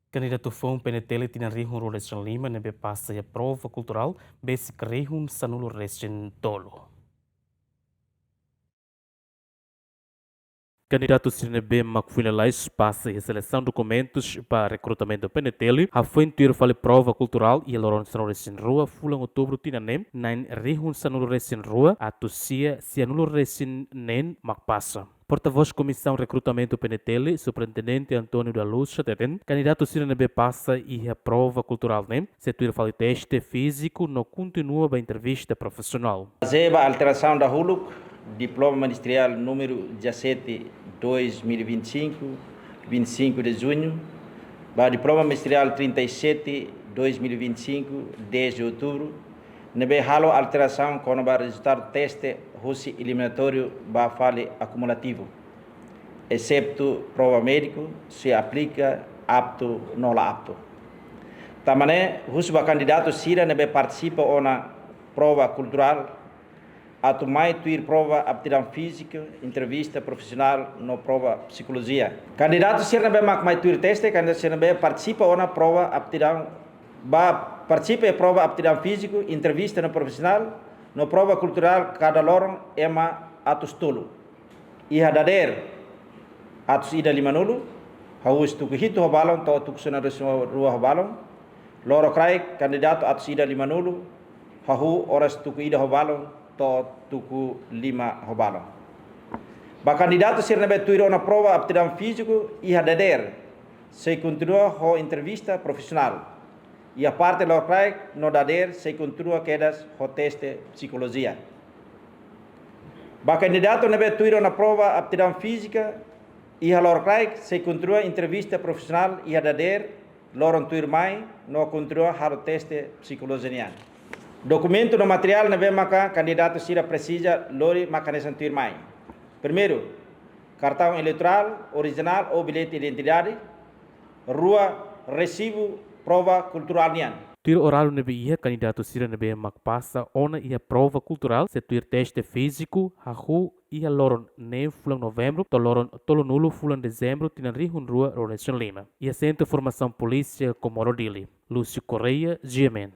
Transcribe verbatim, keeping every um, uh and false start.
Kandidatu foun PNTL tinan rihun rua resin lima ne'ebé pasa iha prova kulturál besik rihun sanulu resin tolu. Kandidatu sira ne'ebé mak foin lalais pasa iha selesaun dokumentus ba rekrutamentu PNTL, hafoin tuir fali prova kulturál iha loron sanulu resin rua fulan Outubru tinan ne'e, na'in rihun sanulu resin rua atus sia sianulu resin neen mak pasa. Portavós Komisaun Rekrutamentu PNTL, Superintendente António da Luz hateten, kandidatu sira ne'ebé pasa iha prova kulturál ne'e sei tuir fali teste fíziku no kontinua ba entrevista profisionál. Bazeia ba alterasaun dahuluk, Diploma Ministeriál númeru dezassete, dois mil e vinte e cinco, vinte e cinco de junho, ba Diploma Ministeriál trinta e sete, dois mil e vinte e cinco, dez de outubro, ne'ebé halo alterasaun kona-ba rezultadu teste husi eliminatóriu ba fali akumulativu, exetu prova médiku, se aplika aptu no la aptu. Tanba ne'e, husu ba kandidatu sira ne'ebé partisipa ona prova kulturál atu mai tuir prova aptidaun fízika, entrevista profisionál no prova psikolojia. Kandidatu sira ne'ebé mak mai tuir teste, kandidatu sira ne'ebé partisipa ona prova aptidaun, ba partisipa iha prova aptidaun fíziku, entrevista no profisionál no prova kulturál kada loron ema atus tolu. Iha dadeer atus ida limanulu, hahú husi tuku hitu ho balun to'o tuku sanulu resin rua ho balun. Lorokraik kandidatu atus ida limanulu, hahú oras tuku ida ho balun to'o tuku lima ho balun. Ba kandidatu sira ne'ebé tuir ona prova aptidaun fíziku iha dadeer, sei kontinua ho entrevista profisionál. Iha parte lorokraik no dadeer sei kontinua kedas ho teste psikolojia. Ba kandidatu ne'ebé tuir ona prova aptidaun fízika iha lorokraik sei kontinua entrevista profisionál iha dadeer loron tuirmai no kontinua halo teste psikolojia nian. Dokumentu no materiál ne'ebé maka kandidatu sira presiza lori mak hanesan tuirmai. Primeiru, kartaun eleitorál orijinál ou billete identidade. Rua, resibu prova kulturál nian. Tuir oráriu ne'ebé iha, kandidatu sira ne'ebé mak pasa ona iha prova kulturál sei tuir teste fíziku hahú iha loron neen fulan Novembru to'o loron tolunulu fulan Dezembru tinan rihun rua rua resin lima, iha Sentru Formasaun Polísia Comoro Dili. Lúcio Correia, GMN.